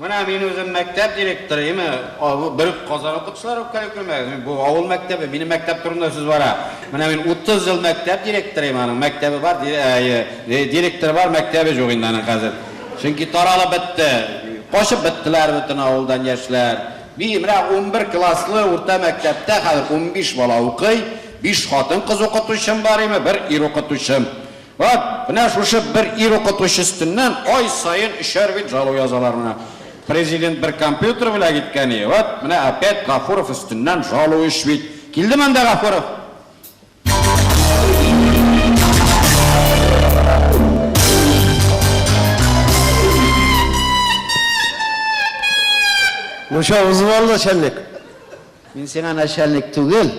Менә мин үзем мәктәп директоры, име, бер үк Казан укытучылары үпкәли күрмәгез. Мин бу авыл мәктәбе, минем мәктәп турында сүз бара. Менә мин 30 ел мәктәп директоры, аның мәктәбе бар, директоры бар, мәктәбе юк инде аның хәзер. Чөнки таралып бетте. Качып беттеләр бөтен авылдан яшьләр. Менә 11 класслы урта мәктәптә хәзер 15 бала укый, 5 хатын-кыз укытучым бар име, бер ир укытучым. Вот, менә шушы бер ир укытучы өстеннән ай саен өчәр бит жалу язалар менә. Президент бер компьютер белән киткән и. Вот, менә опять Гафуров өстеннән жалу өч бит. Килдеме анда Гафуров? Ну что, вызывал начальник? Мин сиңа начальник түгел,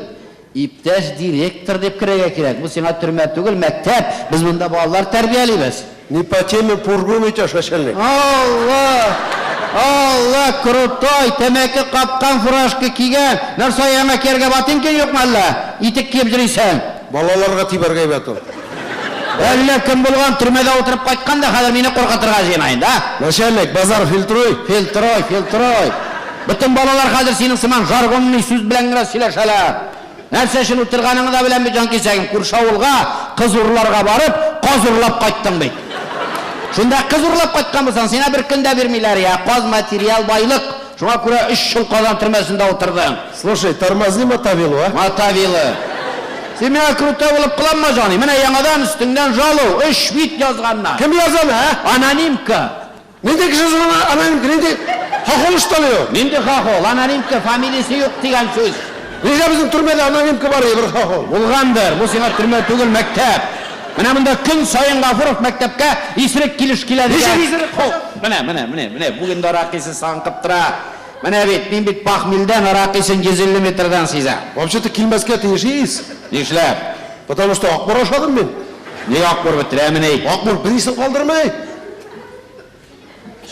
иптәш директор дип керергә кирәк. Бу сиңа төрмә түгел, мәктәп. Без монда балалар тәрбиялибез. Не по теме пургу метешь, начальник. Алла! Алла, крутой, тәмәке капкан фуражка кигән. Нәрсә яңа кияргә ботинка юкмы әллә? Итек киеп йөрисең. Балаларга тибәргә әйбәт ул. Әллә кем булган, төрмәдә утырып кайткан да хәзер мине куркытырга җыена инде, а? Начальник, базар фильтруй. Фильтруй, фильтруй. Бөтен балалар хәзер синең сыман жаргонный сүз белән генә сөйләшәләр. Нәрсә өчен утырганыңны да беләм бит, җанкисәгем. Күрше авылга кыз урларга барып, каз урлап кайттың бит. Шунда кыз урлап кайткан булсаң, сиңа бер көн дә бирмиләр, я. Каз материал байлык. Шуңа күрә 3 ел Казан төрмәсендә утырдың. Слушай, тормозни Мотовилу, а? Мотовилы. Син миңа крутой булып кыланма, җаный. Менә яңадан өстеңнән жалу, 3 бит язганнар. Кем язган, а? Анонимка. Нинди кеше соң анонимка? Нинди хохол что ли ул? Нинди хохол? Анонимка фамилиясе юк дигән сүз. Нигә безнең төрмәдә анонимка бар бер хохол? Булгандыр. Бу сиңа төрмә түгел, мәктәп. Менә монда көн саен Гафуров мәктәпкә исерек килеш килә дигән. Ничек исерек? Менә, менә, менә, менә бүген дә аракысы саңкып тора. Менә бит, мин бит похмельдән аракысын 150 метрдан сизәм. Вообще-то килмәскә тиеш ис. Нишләп? Потому что акбур ашадым мин. Нигә акбур бетерәмени? Акбур бер исен калдырмый.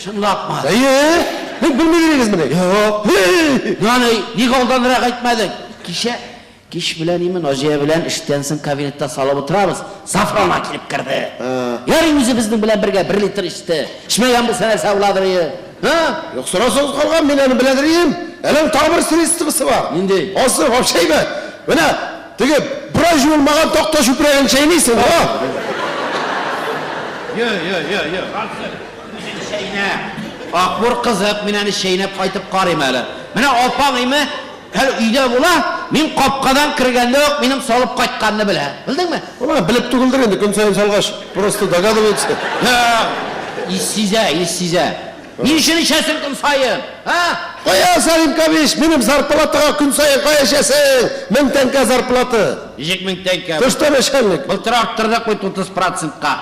Чынлапмы? Әйе, мин белмидегез мине. Юк. Һи! Яны, нигә алданрак әйтмәдең? Кичә кич белән име Наҗия белән эштән соң кабинетта салып утырабыз. Сафрона килеп керде. Ярый үзе безнең белән бергә 1 литр эчте. Эчмәгән булса нәрсә буладыр ие? Һа? Юк, сорасагыз калган, мин аны беләдер идем. Әле аның тагы бер средствосы бар. Нинди? Асы вообще әйбәт. Менә теге бер ай җуылмаган такта чүпрәген чәйнисең, а? Йо, йо, йо, йо. Үзең чәйнә. Акбур кызык, мин аны чәйнәп кайтып карыйм әле. Менә апаң име, әле өйдә була, мин капкадан кергәндә үк минем салып кайтканны белә. Белдеңме? Ул белеп түгелдер инде, көн саен салгач, просто догадывается. Ис сизә, ис сизә. Ни өчен эчәсең көн саен? Һа? Кая, Сәлим Кабиш, минем зарплатага көн саен кая эчәсең? 1000 тәңкә зарплата. Ничек 1000 тәңкә? Ты что, начальник? Былтыр арттырдык бит 30%-ка.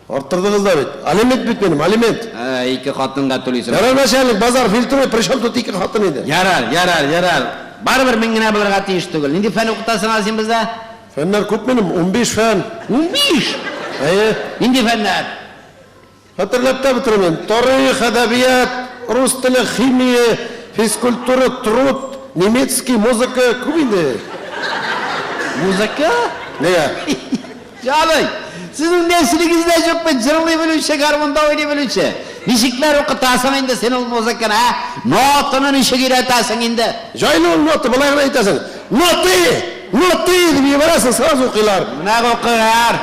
Арттырдыгыз да бит. Алимент бит минем, алимент. Ике хатынга түлисең. Ярар, начальник, базар фильтруй, причем тут ике хатын иде? Ярар, ярар, ярар. Барыбер мин генә булырга тиеш түгел. Нинди фән укытасың әле син бездә? Фәннәр күп минем, 15 фән. 15? Әйе. Нинди фәннәр? Хәтерләп тә бетермим. Тарих, әдәбият, рус теле, химия, физкультура, труд, немецкий, музыка күп инде. Музыка? Нигә? Җаный, сезнең нәселегездә юк бит җырлый белүче, гармунда уйный белүче. Ничекләр укытасың инде син ул музыканы, ә? Нотаны ничек өйрәтәсең инде? Җайлы ул нота, болай гына әйтәсең. Ноты! Ноты! дип җибәрәсең, сразу укыйлар. Менә укыйлар.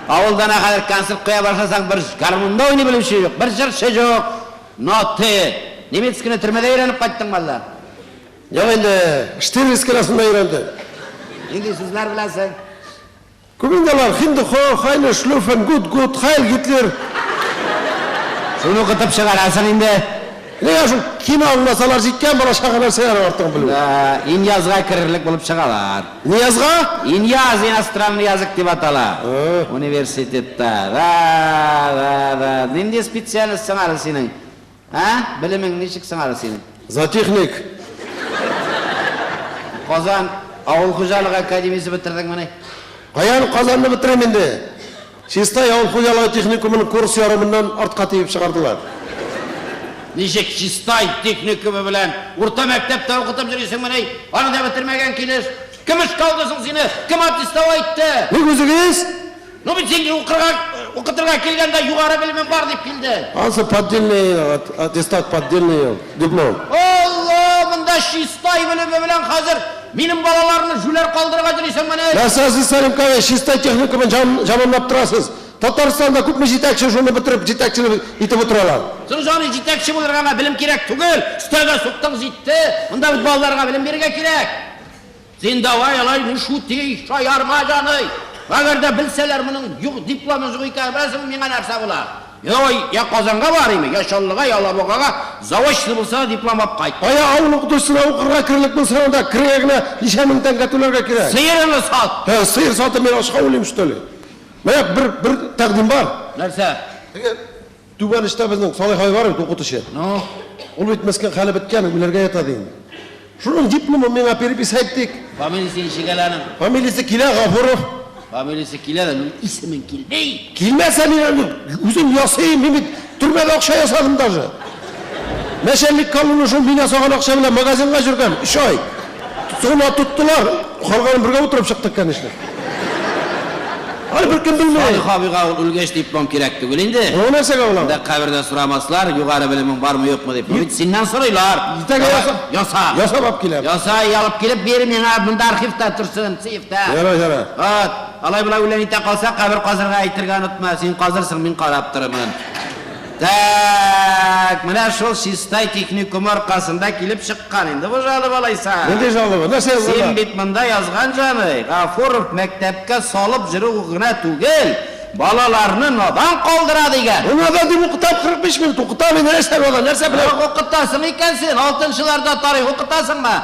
Авылда менә хәзер концерт куя башласаң, бер гармунда уйный белүче юк, бер җырчы юк. Ноты! Немецкийны төрмәдә өйрәнеп кайттыңмы әллә? Юк инде, Штирлиц классында өйрәндем. Нинди сүзләр беләсең? Күп инде алар, Хинде хо, Хайне шлюфен, гуд гуд, Хайл Гитлер. Шуны укытып чыгарасың инде. Нигә шул кино аңласалар җиткән, бала чага нәрсәләр артыгын белү. Да, Инязга керерлек булып чыгалар. Ниязга? Иняз иностранный язык дип атала. Университетта. Да, да, да. Нинди специальность соң әле синең? А? Белемең ничек соң әле синең? Зоотехник. Казан авыл хуҗалыгы академиясе бетердеңмени? Каян Казанны бетерәм инде? Чистай авыл хуҗалыгы техникумының курс ярымыннан артка тибеп чыгардылар. Ничек Чистай техникумы белән урта мәктәптә укытып йөрисеңмени? Аны да бетермәгән килеш. Кем эшкә алды соң сине? Кем аттестовать итте? Ник үзегез? Ну бит син укырга Укытырга килгәндә югары белемем бар дип килдең. Ансы поддельный аттестат, поддельный диплом. Алла, монда Чистай белеме белән хәзер минем балаларны җүләр калдырырга йөрисеңмени? Нәрсә сез, Сәлим Кавей, Чистай техникумын жаманлап торасыз? Татарстанда күпме җитәкче шуны бетереп җитәкчелек итеп утыралар. Соң, җаный, җитәкче булырга аңа белем кирәк түгел. Өстәлгә суктың, җитте. Монда бит балаларга белем бирергә кирәк. Син давай алай не шути, шаярма, җаный. Әгәр дә белсәләр моның юк дипломы юк икән, беләсеңме, миңа нәрсә була? Йой, я Казанга барыйм, я Чаллыга, я Алабугага, заочно булса да диплом алып кайт. Кая, авыл укытучысына укырга керерлек булса, анда керергә генә ничә мең тәңкә түләргә кирәк? Сыерыңны сат. Һә, сыер сатып мин ачка үлим, что ли? Менә бер тәкъдим бар. Нәрсә? Теге түбән очта безнең Салих абый бар бит, укытучы. Ну? Ул бит мескен хәле беткән, үләргә ята ди инде. Шуның дипломын миңа переписать итик. Фамилиясе ничек әле аның? Фамилиясе килә, Гафуров. Фамилиясе килә дә, ну исемең килми. Килмәсә мин аны үзем ясыйм, мин бит төрмәдә акча ясадым даже. Нәчәлник колонна шул мин ясаган акча белән магазинга йөргән, 3 ай. Соңына тоттылар, калганын бергә утырып чыктык, конечно. Ай, беркем белми. Салих абыйга ул үлгәч диплом кирәк түгел инде. Ул нәрсәгә ул аңа? Анда кабердә сорамаслар, югары белемең бармы, юкмы дип. Бит синнән сорыйлар. Иртәгә яса. Яса. Ясап алып киләм. Яса, алып килеп бир миңа, монда архивта торсын, сейфта. Яра, яра. Вот. Алай болай үлән итә калса, кабер казырга әйтергә онытма. Син казырсың, мин карап торырмын. Так, менә шул Чистай техникумы аркасында килеп чыккан инде бу жалоба алайса. Нинди жалоба? Нәрсә Син язганнар? бит монда язган, җаный, Гафуров мәктәпкә салып йөрү генә түгел, балаларны надан калдыра дигән. Ул надан дип укытам, 45 минут укытам инде, нәрсә бала, нәрсә белә? Тарих укытасың икән син, алтынчыларда тарих укытасыңмы?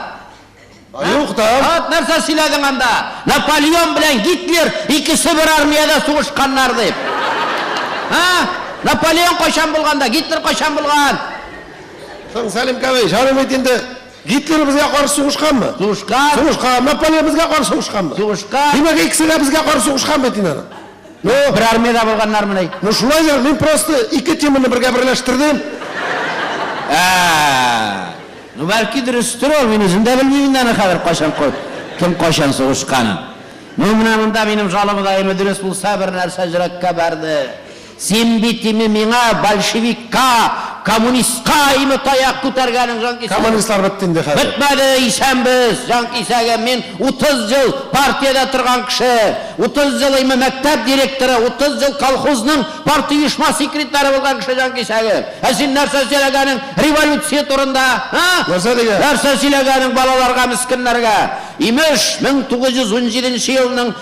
Юк та. Ат, нәрсә сөйләдең анда? Наполеон белән Гитлер икесе бер армиядә сугышканнар дип. Ха? Наполеон кайчан булган да, Гитлер кайчан булган? Соң, Сәлим Кавей, жаным бит инде Гитлер безгә каршы сугышканмы? Сугышкан. Сугышкан. Наполеон безгә каршы сугышканмы? Сугышкан. Димәк, икесе дә безгә каршы сугышкан бит инде. Ну, бер армиядә булганнармыни? Ну, шулай да, мин просто ике теманы бергә берләштердем. Ә, ну бәлки дөрестер ул, мин үзем дә белмим инде аны хәзер кайчан кем кайчан сугышканын. Ну, менә монда минем жалобада име дөрес булса, бер нәрсә йөрәккә бәрде. Син бит име миңа большевикка, коммунистка име таяк күтәргәнең, җан кисәгем. Коммунистлар бетте инде хәзер. Бетмәде, исәнбез, җан кисәгем. Мин 30 ел партиядә торган кеше, 30 ел име мәктәп директоры, 30 ел колхозның партия оешма секретаре булган кеше, җан кисәгем. Ә син нәрсә сөйләгәнең революция турында, ха? Нәрсә дигән? Нәрсә сөйләгәнең балаларга, мескеннәргә? Имеш, 1917 елның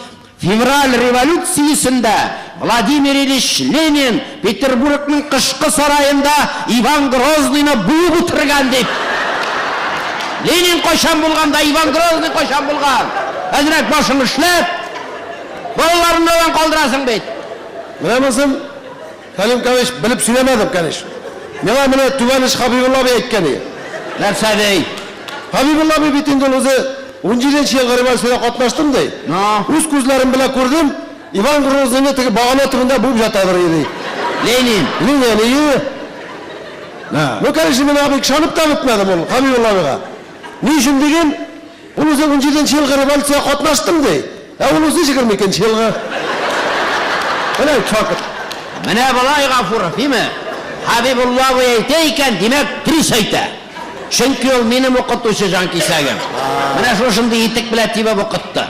февраль революциясендә Владимир Ильич Ленин Петербургның кышкы сараенда Иван Грозныйны буып үтергән дип. Ленин кайчан булган да, Иван Грозный кайчан булган? Әзрәк башың эшләп, балаларыңны надан калдырасың бит. Менә монысын, Хәлим Кавич, белеп сөйләмәдем, конечно. Миңа менә Түбән оч Хабибулла абый әйткән иде. Нәрсә ди? Хабибулла абый бит инде ул үзе 17 елгы революциядә катнаштым ди. Ну? Үз күзләрем белән күрдем, Иван Грозныйны теге багана төбендә буып ятадыр иде. Ленин. Ленин, ие. Ну, конечно, мин абый ышанып та бетмәдем ул Хабибулла абыйга. Ни өчен диген, ул үзе 17 елгы революциягә катнаштым ди. Ә ул үзе 22 елгы. Менә факт. Менә болай, Гафуров, име? Хабибулла абый әйтә икән, димәк, дөрес әйтә. Чөнки ул минем укытучы, җан кисәгем. Менә шушындый итек белән тибеп укытты.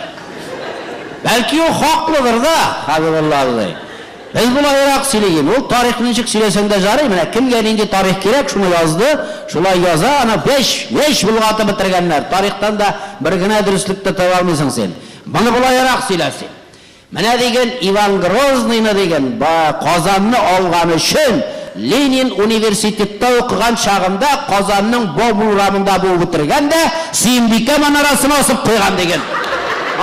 Бәлки ул хаклыдыр да, Хабибулла абый. Без болайрак сөйлим. Ул тарихны ничек сөйләсәң дә жарый. Менә кемгә нинди тарих кирәк, шуны язды, шулай яза, аны беш, беш болгатып бетергәннәр. Тарихтан да бер генә дөреслек тә таба алмыйсың син. Моны болайрак сөйләсен. Менә диген Иван Грозныйны диген, Казанны алган өчен Ленин университетта укыган чагында Казанның Бобул урамында буып үтергән дә Сөембикә манарасын асып куйган диген.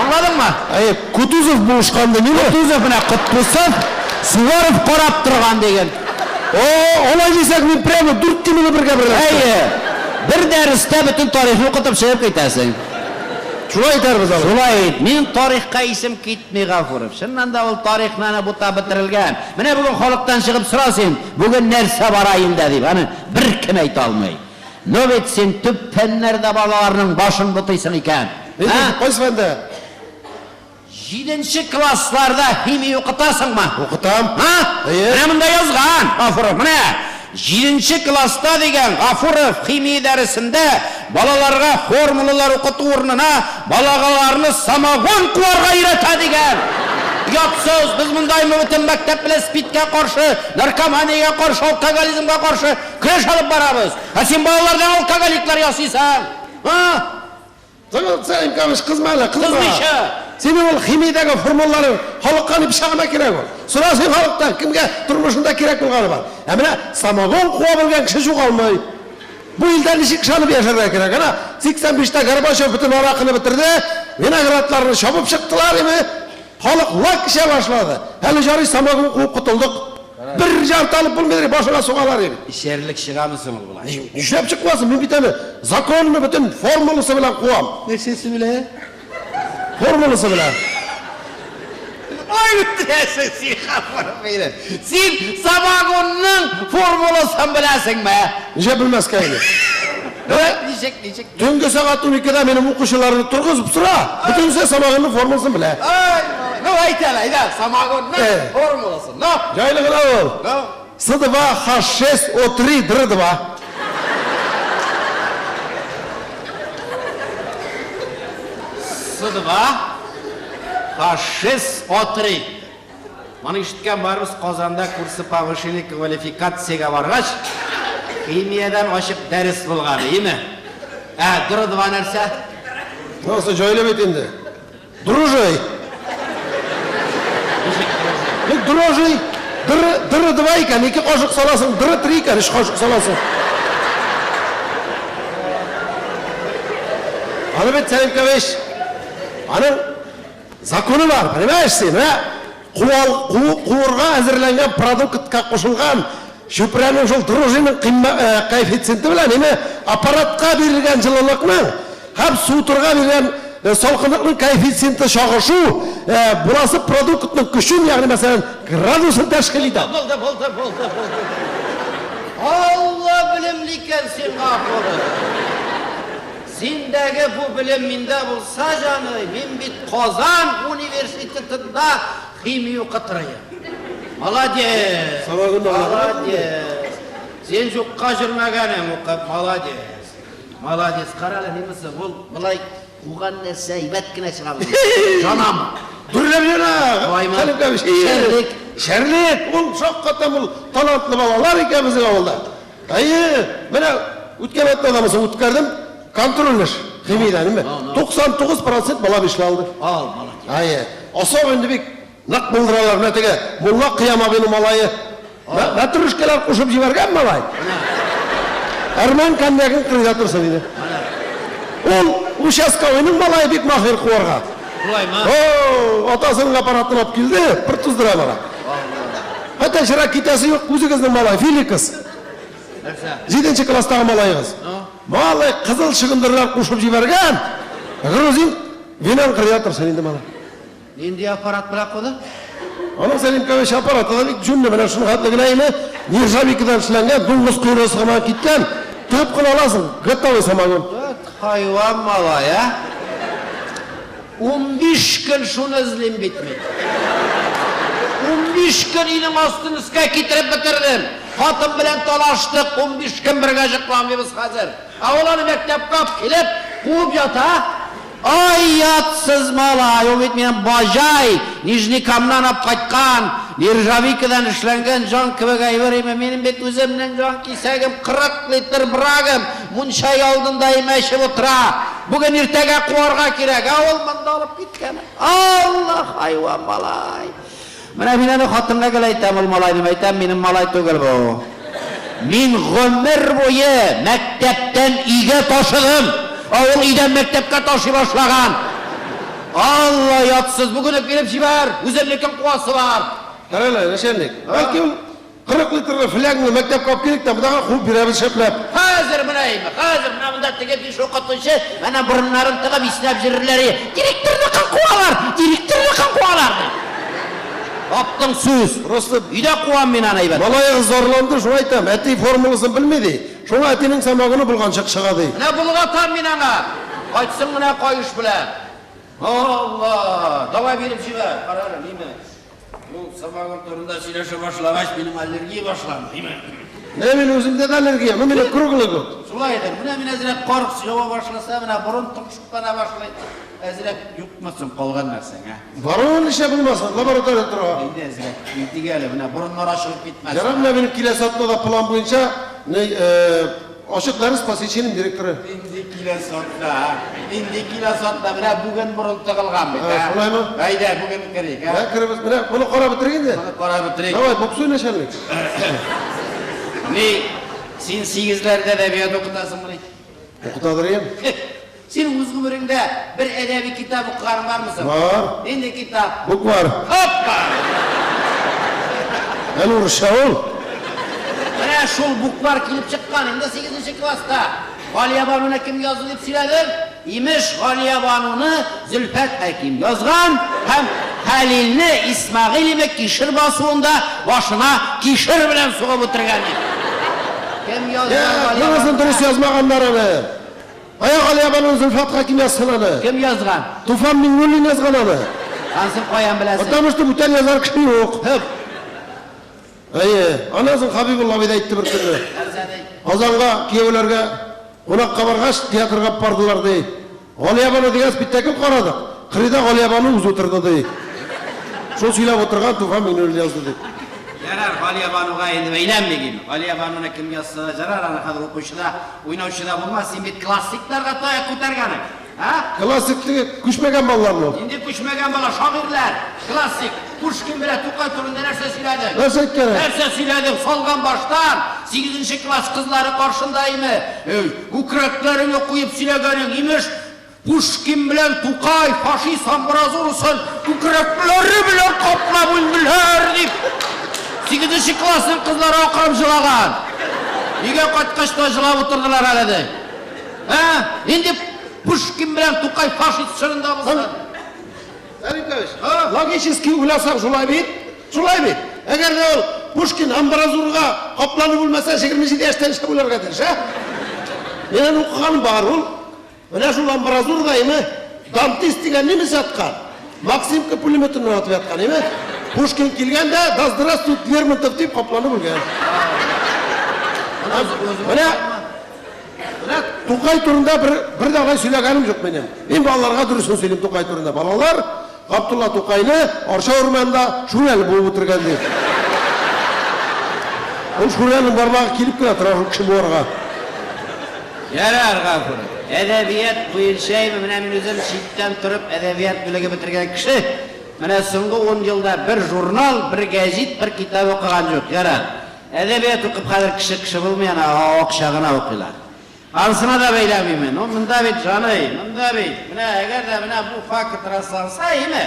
Аңладыңмы? Әй, Кутузов булышкан ди, ниме? Кутузов менә Котдусов, Суворов карап торган диген. О, алай дисәк, мин прямо дүрт теманы бергә берләштерәм. Әйе. Бер дәрестә бөтен тарихны укытып чыгып китәсең. Шулай итәрбез алай. Шулай ит. Минем тарихка исем китми, Гафуров. Чыннан да ул тарихны аны бутап бетерелгән. Менә бүген халыктан чыгып сора син, бүген нәрсә бара илдә дип, аны беркем әйтә алмый. Но бит син төп фәннәрдә балаларның башын бутыйсың икән. Нинди, кайсы фәндә? Җиденче классларда химия укытасыңмы? Укытам. Һа? Әйе. Менә монда язган, Гафуров, менә. Җиденче класста дигән Гафуров химия дәресендә балаларга формулалар укыту урынына балаларны самогон куарга өйрәтә дигән. Оятсыз, без монда бөтен мәктәп белән СПИДка каршы, наркоманиягә каршы, алкоголизмга каршы көрәш алып барабыз. Ә син балалардан алкоголиклар ясыйсың. Һа? Сәлим Камыш, кызма әле, кызма. Кызмыйча. Синең ул химиядәге формулаларың халыкка ни пычагына кирәк ул. Сора син халыктан, кемгә тормышында кирәк булганы бар. Ә менә самогон куа белгән кеше югалмый. Бу илдә ничек ышанып яшәргә кирәк? Әнә 85-тә Горбачев бөтен аракыны бетерде, виноградларны чабып чыктылар име? Халык лак эчә башлады. Әле ярый самогон куып котылдык. Бер жарты алып булмый, башына сугалар иде. Эчәрлек чыгамы соң ул болай? Нишләп чыкмасын? Мин бит әле законны бөтен формуласы белән куам. Нәрсәсе белән? Формуласы белән. Ой, үтерәсең син, Гафуров мине. Син самогонның формуласын беләсеңме? Нишләп белмәскә инде? Ничек, ничек? Төнге сәгать 12-дә минем укучыларны торгызып сора. Бөтенесе самогонның формуласын белә. Ай, ну әйт әле, әйдә, самогонның формуласын. Ну, Җайлы гына ул. ну. С2 H6 O3 Д2. С2 H6 O3. Моны ишеткән барыбыз Казанда курсы повышения квалификациягә баргач, химиядән ачык дәрес булган, име? Ә, Д2 нәрсә? Нәрсә җайлы бит инде. Дружи. Ник дружи? Дыры два икән, ике кашык саласың, дыры три икән, өч кашык саласың. Аны бит Сәлим Кавич, аның законы бар, понимаешь син, ә? Куырга әзерләнгән продуктка кушылган чүпрәнең шул дружиның коэффициенты белән име аппаратка бирелгән җылылыкның һәм суытырга бирелгән салкынлыкның коэффициенты чагышу буласы продуктның көчен, ягъни мәсәлән, градусын тәшкил итә. Булды, булды, булды, булды. Алла белемле икән син, Гафуров. Синдәге бу белем миндә булса, җаный, мин бит Казан университетында химия укытырыем. Молодец. Молодец. Син юкка йөрмәгәнең укып, молодец. Молодец. Кара әле, немесе, ул болай куган нәрсә әйбәт кенә чыга. Җанамы? Дөрләп яна. Сәлим Кавич. Шәрлек. Шәрлек. Ул шаккатам ул талантлы балалар икән безнең авылда. Әйе, менә үткән атнада мисал үткәрдем. Контроль эш химиядән, име? 99% бала бишле алды. Ал, молодец. Әйе. Особо инде бик нык булдыралар. Менә теге мулла Кыям абыйның малае. Мәтрүшкәләр кушып җибәргән малай. Әрмән коньягын кырыйда торсын иде. Ул участковыйның малае бик махир куарга. Шулаймы? О, атасының аппаратын алып килде, бер туздыра бара. Хәтта чират китәсе юк, үзегезнең малай, Филикс. Нәрсә? 7 класстагы малаегыз. Малай кызыл чыгындырлар кушып җибәргән. Грузин винан кырыйда торсын инде малай. Нинди аппарат белән куды? Аның Сәлим Кавич аппараты да бик җүнле, менә шуның хәтле генә име, нержавейкадан эшләнгән, дуңгыз койрыгы гына киткән. Тыгып кына аласың, готовый самогон. Вот хайван малай, а? 15 көн шуны эзлим бит мин. 15 көн өйнең астын өскә китереп бетердем. Хатын белән талаштык, 15 көн бергә йокламыйбыз хәзер. Ә ул аны мәктәпкә алып килеп, куып ята. Ай, ятсыз малай, ул бит минем баҗай, Нижнекамнан алып кайткан, нержавейкадан эшләнгән җан кебек әйбер име. Минем бит үземнең җан кисәгем 40 литр брагым, мунча алдында имәшеп утыра. Бүген иртәгә куарга кирәк, ә ул монда алып киткән. Алла, хайван малай. Менә мин аны хатынга гел әйтәм, ул малайны әйтәм, минем малай түгел бу. Мин гомер буе мәктәптән өйгә ташыдым. Ә ул өйдән мәктәпкә ташый башлаган. Алла ятсыз, бүген үк биреп җибәр, үземнекен куасы бар. Карале, начальник, бәлки ул 40 литрлы флягны мәктәпкә алып килик тә, монда куып бирәбез шәпләп. Хәзер менә име, хәзер менә монда теге биш укытучы, менә борыннарын тыгып иснәп йөрерләр. Директорныкын куалар, директорныкын куалар. Таптың сүз. Просто Өйдә куам мин аны әйбәт. малаегыз зарланды, шуңа әйтәм, әти формуласын белми ди. Шуңа әтинең самогоны булганчык чыга ди. Менә болгатам мин аңа. Кайтсын менә каеш белән. Алла! Давай биреп җибәр. Кара әле, ниме? Бу самогон турында сөйләшә башлагач, минем аллергия башланды, ниме? Не, мин үземдә дә аллергия, ну мине круглый год. Шулайдыр. Менә мин әзрәк кар ява башласа, менә борын тыкшыклана башлый. Әзрәк юкмы соң калган нәрсәң, ә? Бар ул, нишләп булмасын, лаборатория тора. Инде әзрәк итик әле, менә борыннар ачылып китмәсен. Ярар, менә минем киләсе атнада план буенча ни, ачык дәрес посещением директоры. Инде киләсе атна, инде киләсе атна, менә бүген борын тыгылган бит, ә? Шулаймы? Әйдә, бүген керик, ә? Менә керебез, менә моны карап бетерик инде. Моны карап бетерик. Давай, буксуй, начальник. Ни, син сигезләрдә әдәбият укытасыңмыни? Укытадыр идем. Син үз гомереңдә бер әдәби китап укыганың бармы соң? Бар. Нинди китап? Букварь. Опа! Әле урысча ул. Менә шул букварь килеп чыккан инде 8 класста. Галиябануны кем язды дип сөйләдем? Имеш, Галиябануны Зөлфәт Хәким язган һәм Хәлилне Исмәгыйль кишер басуында башына кишер белән сугып үтергән дип. Кем язган? Монысын дөрес язмаганнар әле. Ая Галиябануны Зөлфәт Хәким язсын аны. Кем язган? Туфан Миңнуллин язган аны. Ансын каян беләсең? Потому что бүтән язар кеше юк. Һөп. Әйе, аннан соң Хабибулла абый да әйтте бер көнне. Нәрсә ди? Казанга кияүләргә кунакка баргач, театрга бардылар ди. Галиябану дигән спектакль карадык. Кырыйда Галиябану үзе утырды ди. Шул сөйләп утырган Туфан Миңнуллин язды дип. Ярар, Галиябануга инде бәйләнмик инде. Галиябануны кем язса да ярар, аны хәзер укучы да, уйнаучы да булмас. Син бит классикларга таяк күтәргәнең. Ә? Классик теге күчмәгән балаларны ул. Инде күчмәгән бала, шагыйрьләр, классик. Пушкин белән Тукай турында нәрсә сөйләдең? Нәрсә әйткән? Нәрсә сөйләдең? Салган баштан 8 класс кызлары каршында име? Күкрәкләреңне куеп сөйләгәнең, имеш, Пушкин белән Тукай фашист амбразурасын күкрәкләре белән каплап үлделәр дип. 8 классның кызлары акырып җылаган. Өйгә кайткач та җылап утырдылар әле ди. Ә? Инде Пушкин белән Тукай фашист чорында булсын. Сәлимкович, логически уйласак шулай бит. Шулай бит. Әгәр дә ул Пушкин амбразурага капланып үлмәсә, 27 яшьтән эшләп үләргә тиеш, ә? Менә укыган бар ул. Менә шул амбразурада име Дантист дигән немец яткан. Максимка пулеметыннан атып яткан, име? Пушкин килгән дә, да здравствует Лермонтов дип капланып үлгән. Менә Менә Тукай турында бер дә алай сөйләгәнем юк минем. Мин балаларга дөресен сөйлим Тукай турында. Балалар Габдулла Тукайны Арча урманында Шүрәле буып үтергән ди. Ул Шүрәленең бармагы килеп кенә тора шул кеше буарга. Ярар, Гафур. Әдәбият буенча менә мин үзем читтән торып әдәбият бүлеге бетергән кеше. Менә соңгы 10 елда бер журнал, бер гәзит, бер китап укыган юк. Ярар. Әдәбият укып хәзер кеше булмый, ана акча гына укыйлар. Ансына да бәйләмим мин. Монда бит, җаный, монда бит. Менә әгәр дә менә бу факт расланса, име,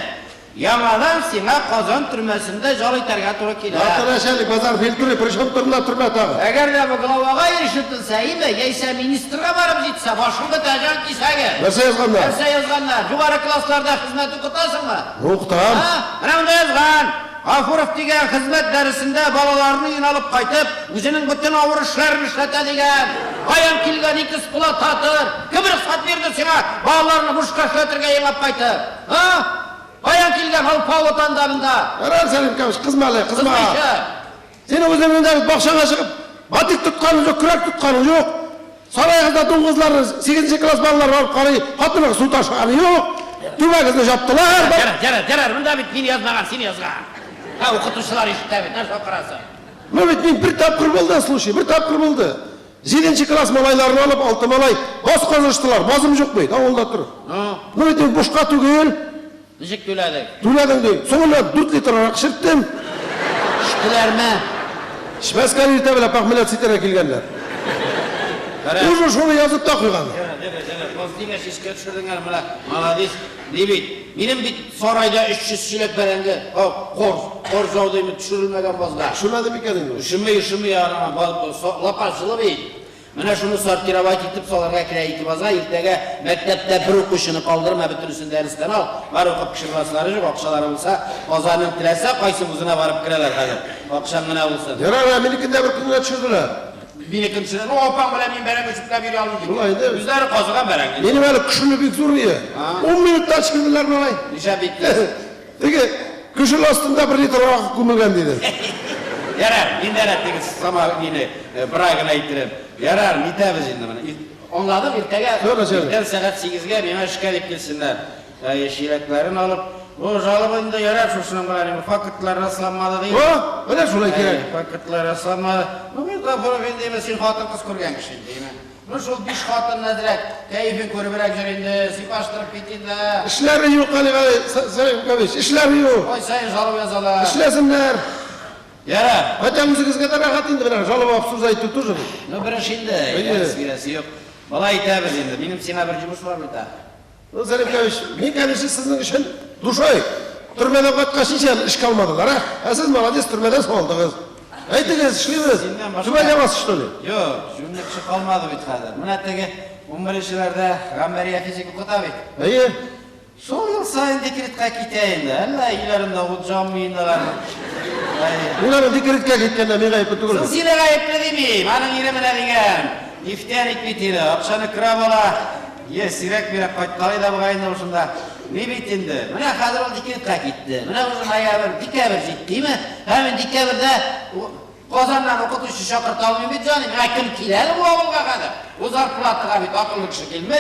яңадан сиңа Казан төрмәсендә җал итәргә туры килә. Начальник, базар фильтры, причем турында төрмә тагы. Әгәр дә бу главага ирешетелсә, име, яисә министрга барып җитсә, башың бетә, җан кисәге. Нәрсә язганнар? Нәрсә язганнар? Югары классларда хезмәт укытасыңмы? Укытам. Менә монда язган. Гафуров дигән хезмәт дәресендә балаларны өенә алып кайтып, үзенең бөтен авыр эшләрен эшләтә дигән. Каян килгән эксплуататор? Кем рөхсәт бирде сиңа балаларны бушка эшләтергә елап кайтып? А? Каян килгән алпавыт анда монда? Ярар, Сәлимкович, кызма әле, кызма. Кызмыйча. Син үзеңнең дә бакчаңа чыгып, батик тотканың юк, көрәк тотканың юк. Сарайыгызда дуңгызларны 8 класс балалары барып карый, хатыныгыз су ташыганы юк. Түбәгезне жаптылар. Ярар, ярар, ярар, монда бит мин язмаган, син язган. Ха, укытучылар ишетә бит, нәрсә укырасың? Ну бит мин бер тапкыр булды, слушай, бер тапкыр булды. 7 класс малайларын алып, 6 малай баз казыштылар, базым юк бит, авылда тор. Ну бит мин бушка түгел. Ничек түләдең? Түләдең ди. Соңыннан 4 литр арак эчерттем. Эчтеләрме? Эчмәскә иртә белән похмеляться итәргә килгәннәр. Уже шуны язып та куйган. Баз дигәч искә төшердең әле, менә молодец. Ни бит? Минем бит сарайда 300 чиләк бәрәңге, кор жауды төшерелмәгән базда. Төшермәде микән инде? Өшеми, өшеми, лапас җылы бит. Менә шуны сортировать итеп салырга кирәк ике базга. Иртәгә мәктәптә бер укучыны калдырма, бөтенесен дәрестән ал. Бар укып кеше буласылары юк, акчалары булса, Казанның теләсә кайсы вузына барып керәләр хәзер. Акчаң гына булсын. Ярар, минекендә бер көнгә төшерделәр. Минекен төшенә. Ну, апаң белән мин бәрәңге чүпләп йөри алмыйм. Шулай инде. Үзләре казыган бәрәңге. Минем әле көшеле бик зур ие. 10 минутта төшерделәр малай. Нишләп битте? Теге көшел астында 1 литр аракы күмелгән диде. Ярар, мин дә теге сама мине брагын әйттереп. Ярар, нитәбез инде моны. Аңладым, иртәгә иртән сәгать 8-гә миңа эшкә дип килсеннәр. Чиләкләрен алып, бу жалоба инде ярар шушының белән, инде фактлар расланмады ди. О, менә шулай кирәк. Фактлар расланмады. Ну, мин Гафуров инде, син хатын-кыз күргән кеше инде, Ну, шул 5 хатын әзрәк, кәефен күребрәк йөр инде, сыйпаштырып кит инде. Эшләре юк, Гали Сәлимович, эшләре юк. Ай саен жалоба язалар. Эшләсеннәр. Ярар. Хотя үзегезгә дә рәхәт инде, менә жалоба обсуждать итү тоже. Ну, бер эш инде, әйтәсе бирәсе юк. Болай итәбез инде. Минем сиңа бер йомыш бар бит. Ну, Сәлимович, мин, конечно, сезнең өчен душой. Төрмәдән кайткач ничә ел эшкә алмадылар, а? Ә сез молодец, төрмәдән салдыгыз. Әйтегез, эшлибез. Түбән ябасыз, что ли? Юк, җүнле кеше калмады бит хәзер. Менә теге 11-нчеләрдә Гамбәрия физик укыта бит. Әйе. Шул ел саен декретка китә инде. Әллә өйләрендә ут жанмый инде аларның. Мин аны декретка киткәндә мин гаепле түгел. Соң сине гаепле димим. Аның ире менә дигән. Нефтяник бит ире, акчаны краб ала. Е, сирәк-мирәк кайткалый да бугай инде шунда. Ни бит инде. Менә хәзер ул декретка китте. Менә уже ноябрь, декабрь җиттеме? Һәм инде декабрьдә Казаннан укытучы чакырта алмыйм бит, җаным. Ә кем килә әле бу авылга хәзер? Бу зарплатага бит акыллы кеше килми.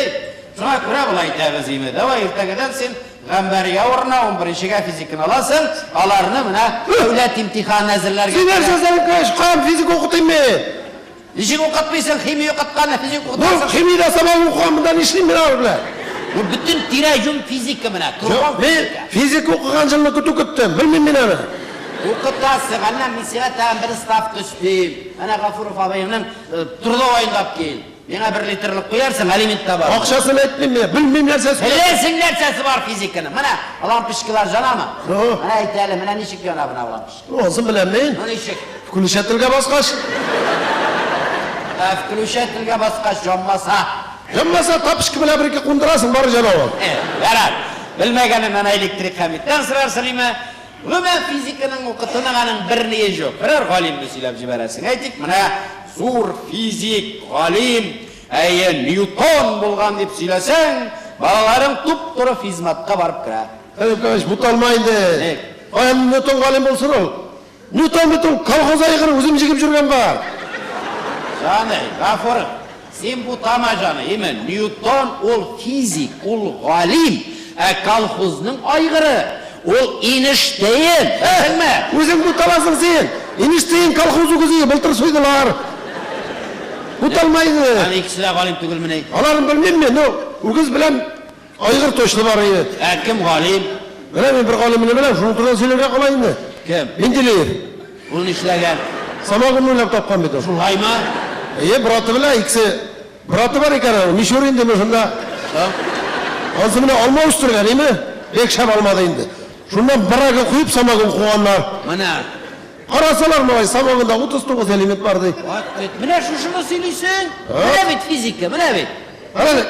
Шуңа күрә болай итәбез име. Давай иртәгәдән син Гамбәрия урынына 11-нчегә физиканы аласың, аларны менә дәүләт имтиханына әзерләргә. Син нәрсә, Сәлимович, каян физика укытыйм мин? Ничек укытмыйсың, химия укытканны, физика Ну, укытасың? химиядә сабак укыган, монда нишлим мин алар белән? Бу бөтен тирә-юнь физика менә, торган Мин физика укыган елны көтү көттем, белмим мин аны. Укытасың, әнә мин сиңа тагын бер ставка өстим. Әнә Гафуров абыеңның трудовойын алып кил. Миңа 1 литрлык куярсың, алимент табар. Акчасын әйтмим мин, белмим нәрсәсе. Беләсең нәрсәсе бар физиканың. Менә лампочкалар янамы? Ну. Менә әйт әле, менә ничек яна менә лампочка? Ансын беләм мин. Ну ничек? Включательгә баскач. Включательгә баскач янмаса. Янмаса тапочка белән бер ике кундырасың, бары җана ул. Ярар. Белмәгәнен менә электрик Хәмиттән сорарсың име? Гомумән физиканың укытуның аның бер ние юк. Берәр галимне сөйләп җибәрәсең. Әйтик, менә зур физик галим, әйе, Ньютон булган дип сөйләсәң, балаларың туп-туры физматка барып керә. Сәлимович, буталма инде. Каян Ньютон галим булсын ул? Ньютон бит ул колхоз айгыры, үзем җигеп йөргән бар. Җаный, Гафуров, син бутама җаный, име? Ньютон ул физик, ул галим, ә колхозның айгыры ул Эйнштейн, беләсеңме? Үзең буталасың син. Эйнштейн колхоз үгезе, былтыр суйдылар. Буталма инде. Аны икесе дә галим түгелмени? Аларын белмим мин, ну, үгез белән айгыр точно бар иде. Ә кем галим? Менә мин бер галимне беләм, шуның турында сөйләргә кала инде. Кем? Менделеев. Ул нишләгән? Самогон уйлап тапкан бит ул. Шулаймы? Әйе, браты белән икесе. Браты бар икән аның, Мишур инде шунда. Ансы менә алма үстергән, име? Бик шәп алмады инде. Шуннан брага куеп самогон куганнар. Менә. Карасалар малай, самогонда 39 элемент бар ди. Менә шушыны сөйлисең. Менә бит физика, менә бит. Әле,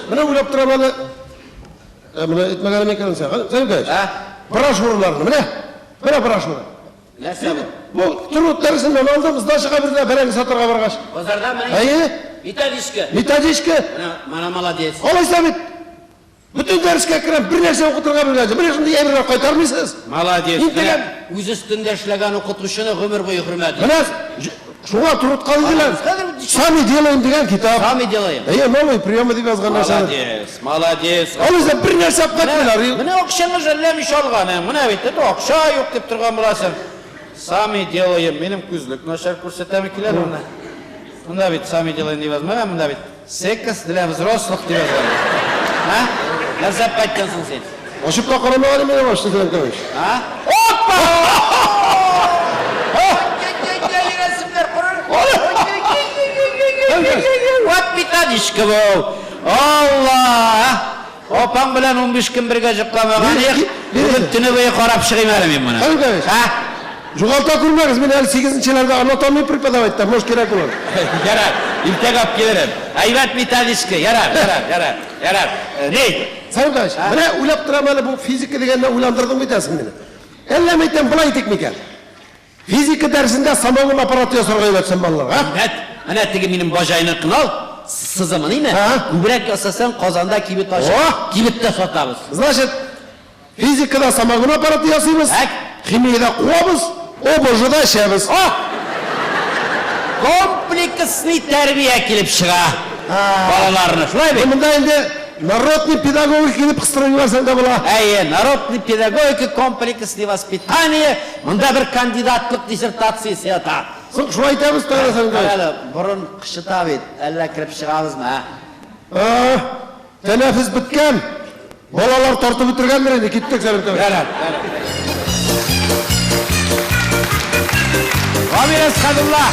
менә уйлап торам әле. Менә әйтмәгәнем икән син. Сәлимович. Брошюраларны, менә. Менә брошюра. Нәрсә бу? Бу труд дәресеннән алдым, сдачага бирделәр, бәрәңге сатарга баргач. Базарда менә. Әйе. Методичка. Методичка. Менә молодец. Алайса бит бөтен дәрескә керәм, бер нәрсә укытырга белгәнче, менә шундый әйберләр кайтармыйсыз. Молодец. Интегән. Үз өстендә эшләгән укытучыны гомер буе хөрмәт ит. Менә шуңа трудка диделәр. Сами делаем дигән китап. Сами делаем. Әйе, новый приемы дип язган нәрсә. Молодец, молодец. Алайса бер нәрсә алып кайтмыйлар. Менә акчаңны жәлләмичә алган. Менә бит, акча юк дип торган буласың. Сами делаем. Минем күзлек начар күрсәтәме килә монда. Монда бит сами делаем дип язмаган, монда бит секс для взрослых дип язган. Ха? Нәрсә алып кайткансың син? Ачып та карамаган идем башта, Сәлимович. Ха? Опа! Рәсемнәр корыр. Вот методичка бу. Алла! Апаң белән 15 көн бергә йокламаган идек. Бүген төне буе карап чыгыйм әле мин моны. Сәлимович. Ха? Югалта күрмәгез, мин әле 8-нчеләрдә анатомия преподавать итәм, может кирәк булыр. Ярар, иртәгә алып килерем. Әйбәт методичка, ярар, ярар, ярар, ярар. Ни? Сәлимович, менә уйлап торам әле бу физика дигәндә уйландырдың бит син мине. Әллә мәйтәм болай итик микән? Физика дәресендә самогон аппараты ясарга өйрәтсәм балаларга, а? Әйбәт. Менә теге минем баҗайныкын ал, сызымын, име? Күбрәк ясасаң, Казанда кибет ачып, кибеттә сатабыз. Значит, физикада самогон аппараты ясыйбыз, химиядә куабыз, ОБЖда эчәбез. Комплексный тәрбия килеп чыга балаларны, шулай бит? Монда инде народный педагогика килеп кыстырып җибәрсәң дә була. Әйе, народный педагогика, комплексный воспитание, монда бер кандидатлык диссертациясе ята. Соң шулай итәбез, Таһир Хәсәнович. Әле борын кычыта бит, әллә кереп чыгабызмы, ә? Тәнәфес беткән. Балалар тартып бетергәндер инде, киттек, Сәлим Тәмәш. Ярар, ярар. Гамир Әсхәдулла!